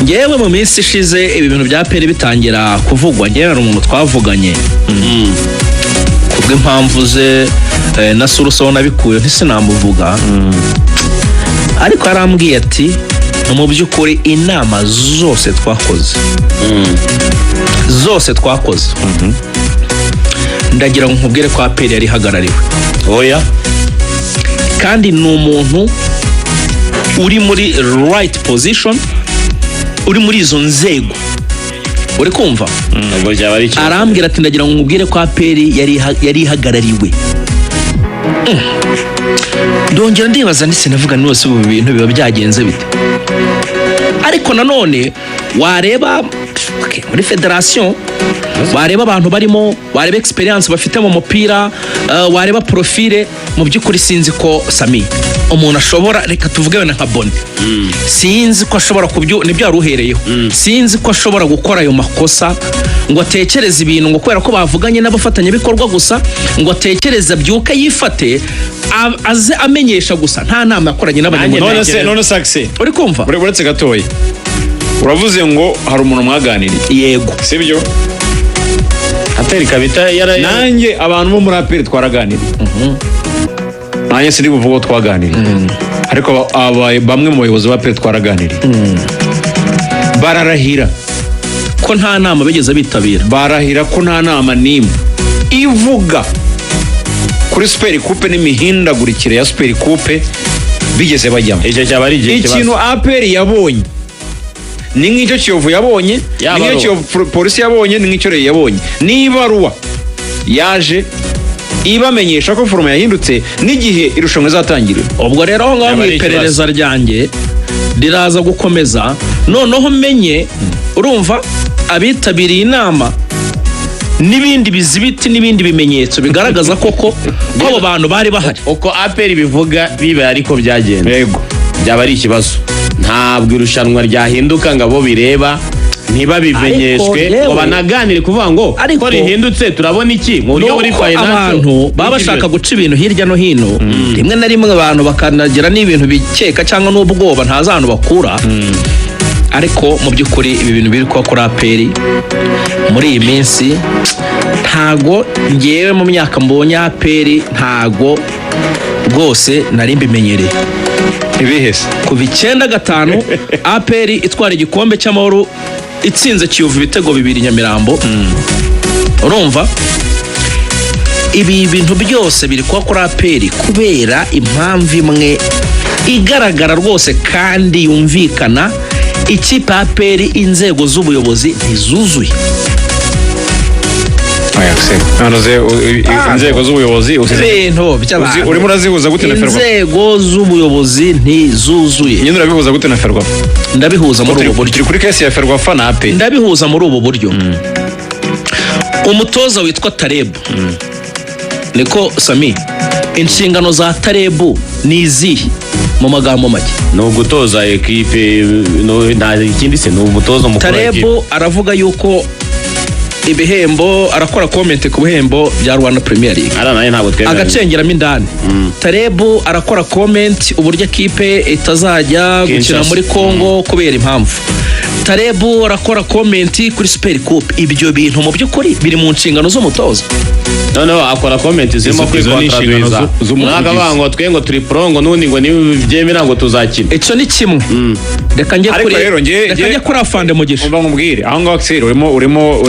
Ngewe mu minsi ishize ibi bintu bya APR bitangira kuvugwa, ngewe hari umuntu twavuganye kubw'impamvu ze na source aho nabikuye ntisinamuvuga, ariko yarambwiye ati: "Mu by'ukuri inama zose twakoze, zose twakoze, ndagira ngo nkubwire ko APR yari ihagarariwe." Oya. Kandi ni umuntu uri muri right position, uri muri izo nzego, uri kumva? Ubwo byaba ari ikibazo. Arambwira ati: "Ndagira ngo nkubwire ko APR yari ihagarariwe." Ndongera ndibaza, ndetse navuga nose ubu bintu biba byagenze bite? Ariko nanone wareba, okay, muri federasiyo wareba abantu barimo, wareba experience bafite mu mupira, wareba profile. Mu by'ukuri sinzi ko Sami umuntu ashobora, reka tuvuge wenda nka Boni, sinzi ko ashobora kubyo, nibyo yari uhereyeho, sinzi ko ashobora gukora ayo makosa ngo atekereze ibintu ngo kubera ko bavuganye n'abafatanyabikorwa gusa, ngo atekereze abyuke yifate aze amenyesha gusa nta nama yakoranye n'abanyamuryango. None se Axel, Uri kumva? Uretse gatoya, uravuze ngo hari umuntu mwaganiriye? Yego. Sibyo? APR ikaba yara Nanjye abantu bo muri APR twaraganiriye, nanjye sindi buvuge uwo twaganiriye, ariko bamwe mu bayobozi ba APR twaraganiriye, bararahira ko nta nama bigeze bitabira. Barahira ko nta nama n'imwe ivuga kuri Super Coupe n'imihindagurikire ya Super Coupe bigeze bajyamo. Icyo cyaba ari igihe. Ikintu APR yabonye ni nk'icyo Kiyovu yabonye, ni Yaba nk'icyo ari Kiyovu Polisi yabonye, ni nk'icyo Rayon yabonye, n'ibaruwa yaje ibamenyesha ko format yahindutse n'igihe irushanwa rizatangirira. Ubwo rero aho ngaho Yaba mu ari iperereza ryanjye riraza gukomeza, noneho menye, urumva, abitabiriye inama n'ibindi bizibiti n'ibindi bimenyetso bigaragaza koko ko abo bantu bari bahari. Uko APR bivuga, bibaye ariko byagenze, byaba ari ikibazo. Ntabwo irushanwa ryahinduka ngo abo bireba ntibabimenyeshwe, Ariko yewe- ngo banaganire kuvuga ngo Ariko- ko rihindutse turabona iki mu buryo buri Nuko financial. abantu baba bashaka guca ibintu hirya no hino, rimwe na rimwe abantu bakanagira n'ibintu bikeka cyangwa n'ubwoba ntazi ahantu bakura. Ariko mu by'ukuri ibi bintu biri kuba kuri APR muri iyi minsi, ntago ngewe mu myaka mbonye APR, ntago rwose nari mbimenyereye. Ibihese? Kuva 95 APR itwara igikombe cy'Amahoro itsinze Kiyovu ibitego 2 Nyamirambo, urumva ibi bintu byose biri kuba kuri APR kubera impamvu imwe igaragara rwose kandi yumvikana: ikipe ya APR, inzego z'ubuyobozi ntizuzuye. Inzego z'ubuyobozi Ibintu by'abantu. Urimo urazihuza gute na Ferwafa? Inzego z'ubuyobozi ntizuzuye. Nyine urabihuza gute na Ferwafa? Ndabihuza muri ubu buryo. Turi kuri case ya Ferwafa na APR. Ndabihuza muri ubu buryo: umutoza witwa Tarebu, niko Sami, inshingano za Tarebu ni izihe mu magambo make? Ni ugutoza ekipe, nta ikindi se, ni umutoza mukuru wa ekipe. Tarebu aravuga yuko ibihembo, arakora comment ku bihembo bya Rwanda Premier League. Ariya nayo ntabwo twemera. Agacengeramo indani. Tarebu arakora comment uburyo ekipe itazajya gukina Kinshasa. muri Congo kubera impamvu. Tarebu arakora comment kuri Super Coupe. Ibyo bintu mu by'ukuri biri mu nshingano z'umutoza? Noneho akora comment zirimo Izo ni inshingano kwikontradwiza. z'umuvugizi. Mwaka bavuga ngo twe ngo turi pro, ngo n'ubundi ngo nibyemera ngo tuzakina. Icyo ni kimwe. Reka njye Ariko kuri rero reka njye kuri afande Mugisha. Umva nkubwire, aho ngaho Axel, urimo urimo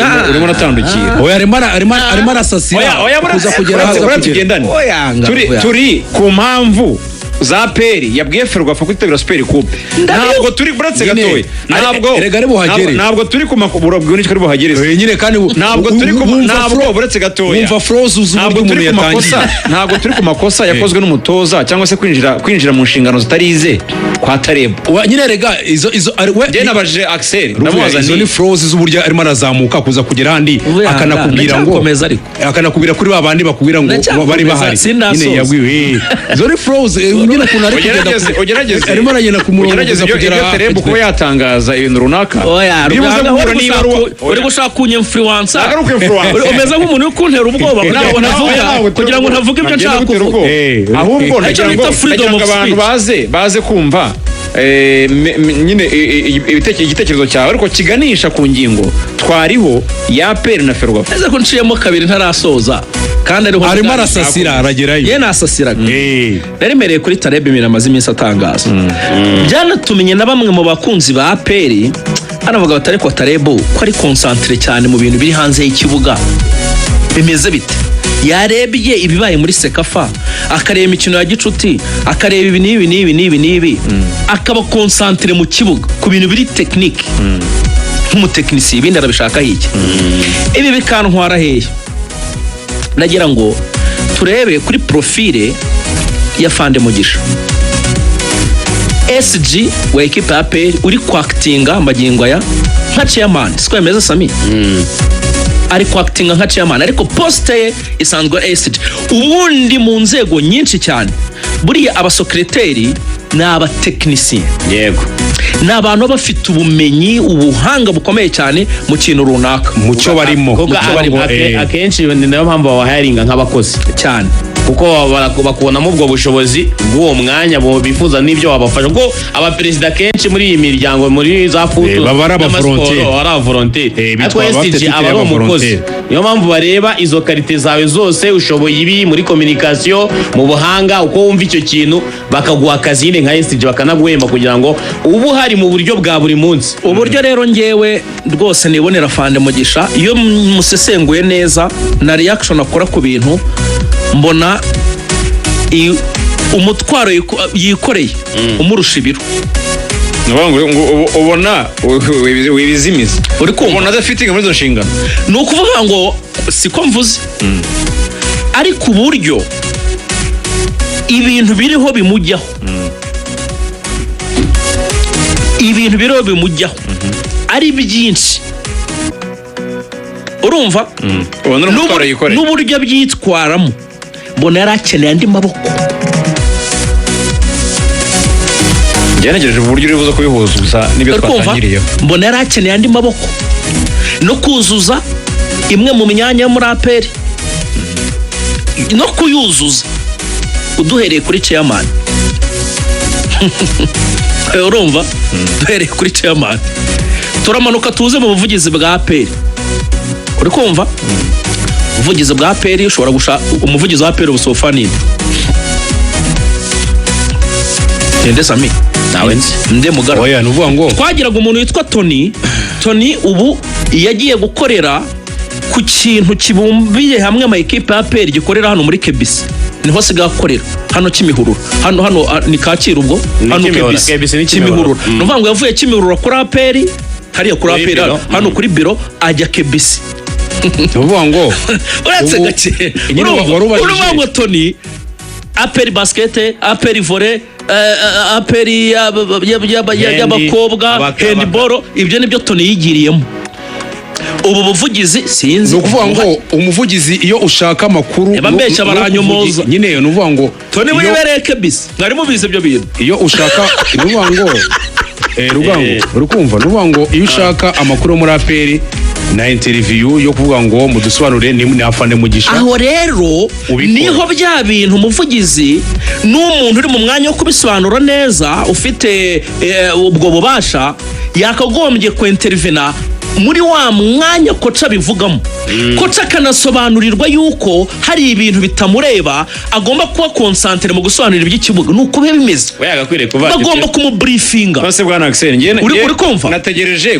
uratandukira. Oya, arimo arasasira Oya, oya, kuza kugera aho aza uretse kugera. tugendane. Oya, nga- Turi oya. turi ku mpamvu za APR yabwiye Ferwafa kwitabira Super Coupe. Ntabwo turi, buretse Nyine, gatoya, ntabwo erega ari buhagere. Ntabwo turi ku makuru, urabwira n'icyo ari buhagere se. Eh, nyine kandi Ntabwo turi ku wumva ntabwo buretse gatoya. Wumva flows Ntabwo z'uburyo turi umuntu ku makosa yatangiye. Ntabwo turi ku makosa yakozwe n'umutoza cyangwa se kwinjira mu nshingano zitari ize kwa Tarebu. Nyine rega izo ari we. Njye nabajije Axel, Ruvuga, ndamubaza izo ni ni flows z'uburyo arimo arazamuka kuza kugera ahandi, Uvuye aha, akanakubwira ngo ndacyakomeza ariko. Akanakubwira kuri ba bandi bakubwira ngo Ndacyakomeza, bari bahari. sindasoza. Nyine yabwiwe, izo ni flows, nyine ukuntu ari kugenda Ugerageze ugerageze arimo aragenda ku murongo ugerageze kuza ibyo kugera ibyo Tarebu kuba yatangaza ibintu runaka Oya, biribuze Ruganga, guhura uri n'ibaruwa. uri gushaka kunyemfluwansa. Ntabwo ari ukwinfluensa. Umeze nk'umuntu uri kuntera ubwoba kugira ngo ntavuga, kugira ngo ntavuga ibyo nshaka kuvuga. Ahubwo Icyo ndagira ngo bita freedom ndagira ngo of abantu speech. baze kumva. nyine igitekerezo cyawe, ariko kiganisha ku ngingo twariho ya APR na Ferwafa. Ese ko nciyemo kabiri ntarasoza, kandi ariho Arimo arasasira, aragerayo. Ye, nasasiraga. Naremereye kuri Taleb, ibintu amaze iminsi atangaza byanatumye na bamwe mu bakunzi ba APR banavuga bati: "Ariko Taleb ko ari concentré cyane mu bintu biri hanze y'ikibuga, bimeze bite?" Yarebye ibibaye muri CECAFA, akareba imikino ya gicuti, akareba ibi n'ibi n'ibi n'ibi n'ibi, akaba concentré mu kibuga ku bintu biri technique nk'umutekinisiye, ibindi arabishaka iki? Ibi bikantwara hehe? Nagira ngo turebe kuri profile ya Fande Mugisha, SG wa ekipa ya APR, uri kwactinga magingo aya nka chairman. Siko bimeze, Sami? Ari kwactinga nka chairman, ariko poste ye isanzwe ari SG. Ubundi mu nzego nyinshi cyane, buriya abasekreteri ni abatekinisiye. Ni abantu baba bafite ubumenyi, ubuhanga bukomeye cyane mu kintu runaka. Mu cyo barimo. Kuko Mu cyo barimo. akenshi ni nayo mpamvu babahiringa nk'abakozi. Cyane. Kuko bakubonamo ubwo bushobozi bw'uwo mwanya bifuza n'ibyo wabafasha, kuko abaperezida kenshi muri iyi miryango, muri za foot Baba ari n'amasiporo, abavolontaire. baba ari abavolontaire. Bitwa Ariko abafite SG titre aba ari umukozi. y'abavolontaire. Niyo mpamvu bareba izo qualité zawe zose, ushoboye ibi muri communication, mu buhanga, uko wumva icyo kintu, bakaguha akazi nyine nka SG, bakanaguhemba kugira ngo ube uhari mu buryo bwa buri munsi. Uburyo rero ngewe rwose nibonera Fande Mugisha, iyo musesenguye neza na reaction akora ku bintu, mbona umutwaro yikoreye umurusha ibiro. Ni ukuvuga ngo ubona wibizimiza. Uri kumva? Ubona adafite muri izo nshingano. Ni ukuvuga ngo siko mvuze, ariko uburyo ibintu biriho bimujyaho, ibintu biriho bimujyaho ari byinshi, urumva? Ubona ari umutwaro yikoreye. N'uburyo abyitwaramo, mbona yari akeneye andi maboko. Njye ntegereje uburyo uri buze kubihuza gusa n'ibyo Uri kumva? twatangiriyeho. Mbona yari akeneye andi maboko no kuzuza imwe mu myanya yo muri APR, no kuyuzuza uduhereye kuri chairman. Urumva, duhereye kuri chairman, turamanuka tuze mu buvugizi bwa APR. Uri kumva? Ubuvugizi bwa APR, ushobora gushaka umuvugizi wa APR ubusofa ninde? Ninde, Sami? Nawe nzi. Nde mugara? Oya, ni ukuvuga ngo Twagiraga umuntu witwa Tony. Tony ubu yagiye gukorera ku kintu kibumbiye hamwe ama ekipe ya APR, gikorera hano muri KBC, niho asigaye akorera hano Kimihurura, hano ni Kacyiru ubwo. Ni Hano Kimihurura, KBC. KBC ni Kimihurura. Kimihurura. Ni ukuvuga ngo yavuye Kimihurura kuri APR, hariya kuri Kuri APR, biro. hano kuri biro, ajya KBC. Ni ukuvuga ngo Uretse gake. Nyine wari ubajije. Urumva ngo Tony, APR basket, APR volley, APR y'abakobwa, handball, ibyo nibyo Tony yigiriyemo. Ubu buvugizi sinzi. Ni ukuvuga ngo umuvugizi, iyo ushaka amakuru Eba mbeshya, baranyomoza. Nyine ni ukuvuga ngo Tony wibereye KBC, mwari mubizi ibyo bintu? Iyo ushaka, ni ukuvuga ngo Rugango, uri kumva? Ni ukuvuga ngo iyo ushaka amakuru yo muri APR na interview yo kuvuga ngo mudusobanurire, ni Afande Mugisha. Aho rero Ubikora. niho bya bintu, umuvugizi n'umuntu uri mu mwanya wo kubisobanura neza, ufite ubwo bubasha, yakagombye kwintervena muri wa mwanya coach abivugamo, coach akanasobanurirwa yuko hari ibintu bitamureba, agomba kuba concentré mu gusobanura iby'ikibuga. Ni uko biba bimeze. We yagakwiriye kuba Bagomba kumubriefinga. None se bwana Axel, Uri kumva? nategereje.